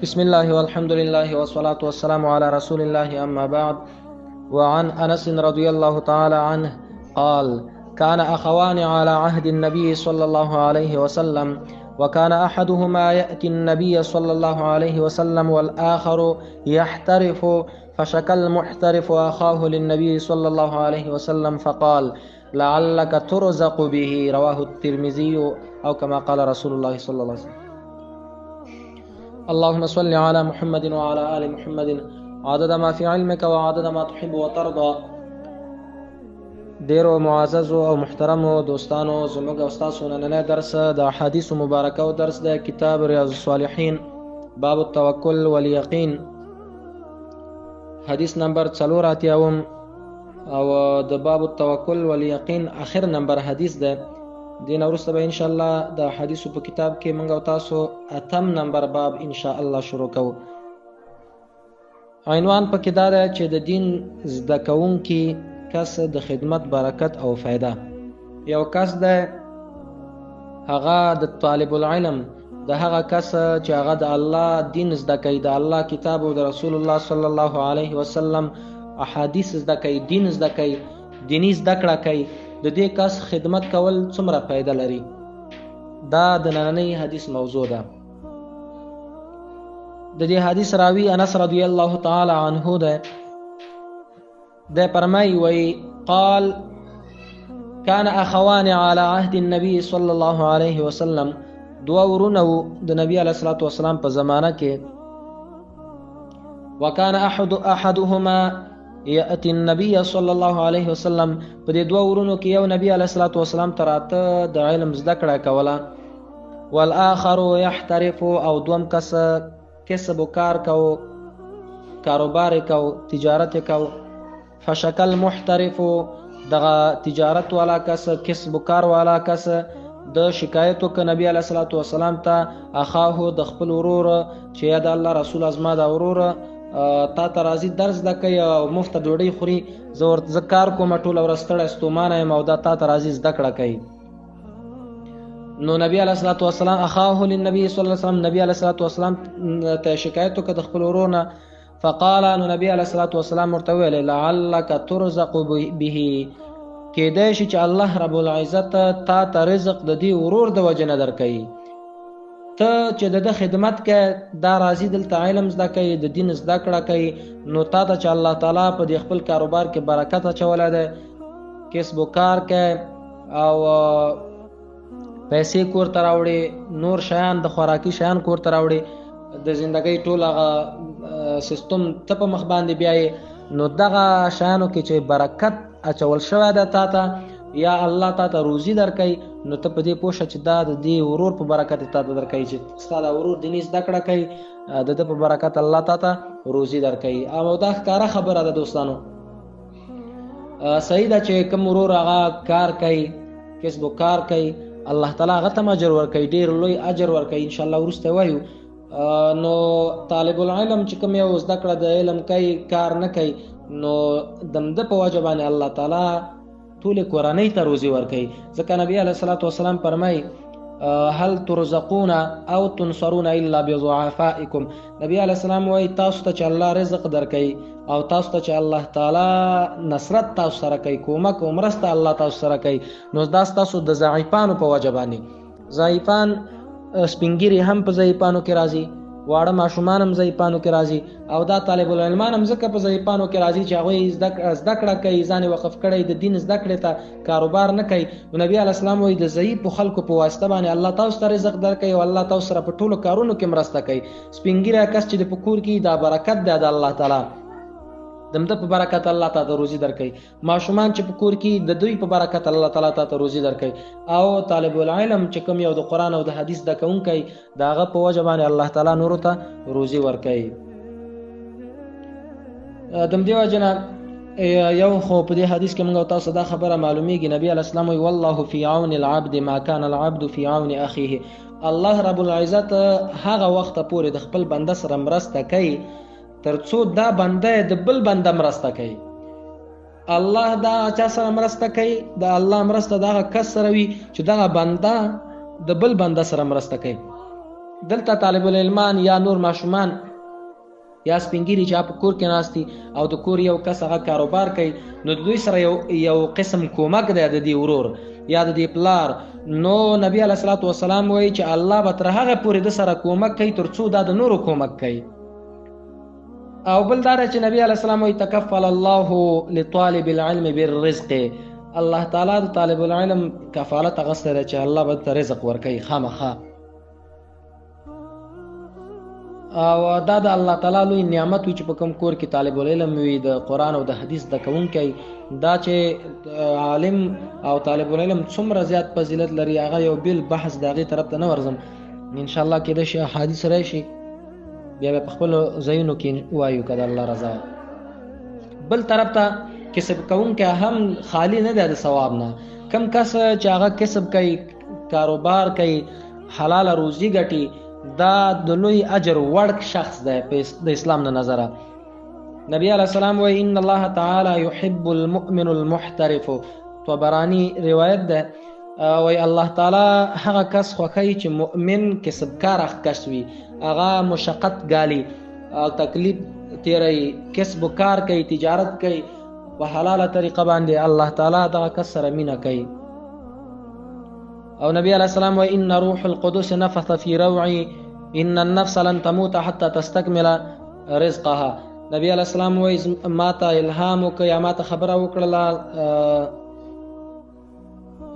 بسم الله والحمد لله والصلاة والسلام على رسول الله، أما بعد. وعن أنس رضي الله تعالى عنه قال: كان أخوان على عهد النبي صلى الله عليه وسلم، وكان أحدهما يأتي النبي صلى الله عليه وسلم والآخر يحترف، فشكى المحترف أخاه للنبي صلى الله عليه وسلم فقال: لعلك ترزق به. رواه الترمذي أو كما قال رسول الله صلى الله عليه وسلم. اللهم صل على محمد وعلى آل محمد عدد ما في علمك وعدد ما تحب وترضى. ډیرو معززو او محترمو دوستانو، زموږ او ستاسو نننی درس د احادیث مبارکه او درس د کتاب ریاض الصالحین، باب التوکل والیقین، حدیث نمبر 84 او د باب التوکل والیقین اخر نمبر حدیث ده. دین وروسته به ان شاء الله د حدیثو په کتاب کې موږ او تاسو اتم نمبر باب ان شاء الله شروع کوو. عنوان پکې دا دی چې د دین زده کوونکي کس د خدمت برکت او فایده. یو کس دی، هغه د طالب العلم، د هغه کس چې هغه د الله دین زده کوي، د الله کتاب او د رسول الله صلی الله علیه وسلم احادیث زده کوي، دین زده کوي، دیني زده کړه کوي، د دې کس خدمت کول څومره فایده لري؟ دا د نننۍ حدیث موضوع ده. د دې حدیث راوی انس رضی الله تعالی عنه ده. ده فرمایي، وی قال: كان اخوان على عهد النبي صلى الله عليه وسلم. دوه ورونه وو د نبی علیه الصلاة والسلام په زمانه کې. وكان احدهما يأتي النبي صلى الله عليه وسلم. په دې دوه ورونو کې یو نبی علیه الصلاة والسلام ته راته د علم زده کړه کوله، والآخر يحترف، او دوم کس کسب و کار کو، کاروبار کو، تجارت کو. فشکل محترف، دغه تجارت والا کس، کسب و کار والا کس د شکایت وکړ نبی علیه الصلاة والسلام ته، اخاه، د خپل ورور، چې یا د الله رسول، زما دا ورور تا ته راځي، درس زده کوي او مفته ډوډۍ خوري، زه ورته زه کار کوم، ټوله ورځ ستړی ستومانه یم او دا تا ته راځي زده کړه کوي. نو نبی علیه الصلاة والسلام اخاه للنبي صلی الله علیه وسلم، نبی علیه الصلاة والسلام ته شکایت وکړ د خپل ورور نه. فقال، نو نبی علیه الصلاة والسلام ورته وویل: لعلک ترزق به، کیدای شي چې الله رب العزت تا ته رزق د دې ورور د وجې نه درکوي. ته چې د ده خدمت کوې، دا راځي دلته علم زده کوي، د دین زده کړه کوي، نو تا ته چې الله تعالی په دې خپل کاروبار کې برکت اچولی دی، کسب و کار کوي او پیسې کور ته راوړي، نور شیان د خوراکي شیان کور ته راوړي، د زندګۍ ټول هغه سیستم ته په مخ باندې بیایې، نو دغه شیانو کې چې برکت اچول شوی دی تا ته، یا الله تا ته روزي درکوي، نو ته په دې پوه شه چې دا د دې ورور په برکت تا ته درکوي، چې ستا دا ورور دیني زده کړه کوي، د ده په برکت الله تا ته روزي درکوي. او دا ښکاره خبره ده دوستانو، صحیح ده چې کوم ورور هغه کار کوي، کسب و کار کوي، الله تعالی هغه ته اجر ورکوي، ډېر لوی اجر ورکوي، ان شاء الله وروسته وایو. نو طالب العلم چې کوم یو زده کړه د علم کوي، کار نه کوي، نو د همده په وجه باندې الله تعالی ټولې کورنۍ ته روزي ورکوي. ځکه نبی علیه الصلاة والسلام فرمایي: هل ترزقون او تنصرون الا بضعفائکم. نبی علیه السلام وایي تاسو ته چې الله رزق درکوي او تاسو ته چې الله تعالی نصرت تاسو سره کوي، کومک او مرسته الله تاسو سره کوي، نو دا ستاسو د ضعیفانو په وجه باندې. ضعیفان، سپینګیري هم په ضعیفانو کې راځي، واړه ماشومان هم ضعیفانو کې راځي، او دا طالب العلمان هم ځکه په ضعیفانو کې راځي چې هغوی زده کړه کوي، ځان یې وقف کړی د دین زده کړې ته، کاروبار نه کوي. نو نبی علیه السلام وایي د ضعیفو خلکو په واسطه باندې الله تاسو ته رزق درکوي او الله تاسو سره په ټولو کارونو کې مرسته کوي. سپینګیری کس چې د په کور کې، دا برکت دی د الله تعالی، د همده په برکت الله تعالی ته روزي درکوي. ماشومان چې په کور کې، د دوی په برکت الله تعالی ته روزي درکوي. او طالب العلم چې کوم یو د قرآن او د حدیث زده کوونکی، د هغه په وجه باندې الله تعالی نورو ته روزي ورکوي. د همدې وجې نه یو خو په دې حدیث کې موږ تاسو دا خبره معلومیږي، نبی علیه السلام وایي: والله فی عون العبد ما کان العبد فی عون اخیه. الله رب العزت هغه وخت پورې د خپل بنده سره مرسته کوي تر څو دا بنده د بل بنده مرسته کوي. الله دا چا سره مرسته کوي؟ د الله مرسته دغه کس سره وي چې دغه بنده د بل بنده سره مرسته کوي. دلته طالب العلمان یا نور ماشومان یا سپینګیري چې په کور کې ناست دي او د کور یو کس هغه کاروبار کوي، نو د دوی سره یو قسم کومک دی د دې ورور یا د دې پلار. نو نبی علیه الصلاة والسلام وایي چې الله به تر هغه پورې د سره کومک کوي تر څو دا د نورو کومک کوي. او بل دا چې نبی علیه السلام وایي تکفل الله لطالب العلم بالرزق، الله تعالی د طالب العلم کفالت اخیستی دی چې الله به ته رزق ورکوي خامخا. او دا د الله تعالی لوی نعمت وي چې په کوم کور کې طالب العلم وي، د قرآن او د حدیث زده کوونکی. دا چې عالم او طالب العلم څومره زیات فضیلت لري هغه یو بل بحث د هغې طرف ته نه ورځم، ان شاء الله کېدای شي احادیث راشي بیا به په خپلو ځایونو کې وایو که د الله رضا. بل طرف ته کسب کوونکی هم خالی نه دی د ثواب نه. کم کس چې هغه کسب کوي، کاروبار کوي، حلاله روزي ګټي، دا د لوی اجر وړ شخص دی د اسلام نه نظره. نبی علیه السلام وایي ان الله تعالی يحب المؤمن المحترف، طبراني روایت ده، وایي الله تعالی هغه کس خوښوي چې مؤمن کسبکار کس وي، هغه مشقت ګالي او تکلیف تیروي، کسب و کار کوي، تجارت کوي په حلاله طریقه باندې، الله تعالی دغه کس سره مینه کوي. او نبی علیه السلام وایي ان روح القدس نفث فی روعي ان النفس لن تموت حتى تستكمل رزقها. نبی علیه السلام وایي ما ته الهام وکړ یا ما ته خبره وکړله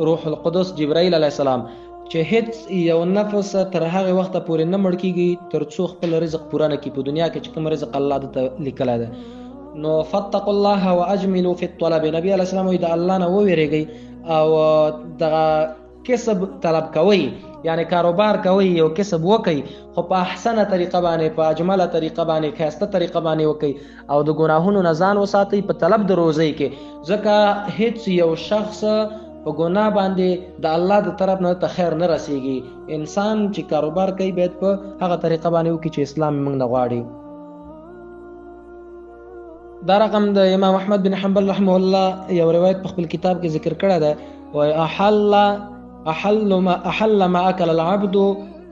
روح القدس جبرائیل علیه السلام چې هیڅ یو نفس تر هغه وخته پورې نه مړ کیږي تر څو خپل رزق پوره نه کړي په دنیا کې چې کوم رزق الله ده لیکلی دی. نو فاتقوا الله واجملوا فی الطلب، نبی علیه السلام وایي د الله نه وویریږئ او دغه کسب طلب کوئ، یعنی کاروبار کوئ، یو کسب وکئ خو په احسنه طریقه باندې، په اجمله طریقه باندې، ښایسته طریقه باندې وکئ او د ګناهونو نه ځان وساتئ په طلب د روزۍ کې، ځکه هیڅ یو شخص په ګناه باندې د الله د طرف نه ته خیر نه رسیږي. انسان چې کاروبار کوي باید په هغه طریقه باندې وکړي چې اسلام موږ نه غواړي. دا رقم د امام احمد بن حنبل رحمه الله یو روایت په خپل کتاب کې ذکر کړی دی، وایي احل ما اکل العبد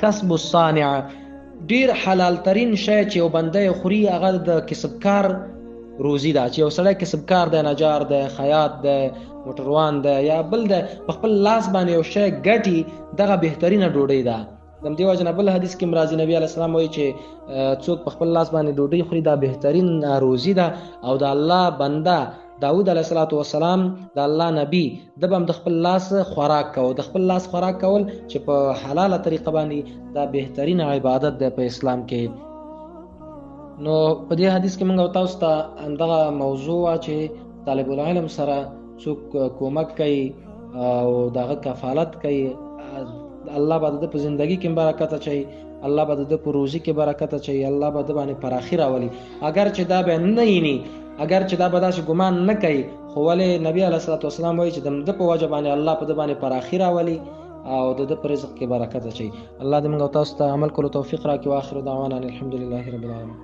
کسب الصانع، ډیر حلال ترین شی چې یو بنده یې خوري هغه د کسبکار روزي ده. چې یو سړی کسبکار دی، نجار دی، خیاط دی، موټروان دی یا بل دی، په خپل لاس باندې یو شی ګټي، دغه بهترینه ډوډۍ ده. د همدې وجې نه بل حدیث کې هم راځي نبی علیه السلام وایي چې څوک په خپل لاس باندې ډوډۍ خوري دا بهترین روزي ده. او د الله بنده داود علیه الصلاة والسلام د الله نبی ده به هم د خپل لاس خوراک کاوه. د خپل لاس خوراک کول چې په حلاله طریقه باندې دا بهترین عبادت دی په اسلام کې. نو په دې حدیث کې موږ تاسو ته همدغه موضوع وه چې طالب العلم سره څوک کومک کوي او د هغه کفالت کوي، الله به د ده په زندګي کې برکت اچوي، الله به د ده په روزي کې برکت اچوي، الله به ده باندې پراخي راولي. اګر چې دا به نه ویني، اګر چې دا به داسې ګمان نه کوي، خو ولې نبی علیه الصلاة والسلام وایي چې د ده په وجه باندې الله په ده باندې پراخي راولي او د ده په رزق کې برکت اچوي. الله دې موږ او تاسو ته عمل کولو توفیق راکړي. واخر دعوانا ان الحمد لله رب العالمین.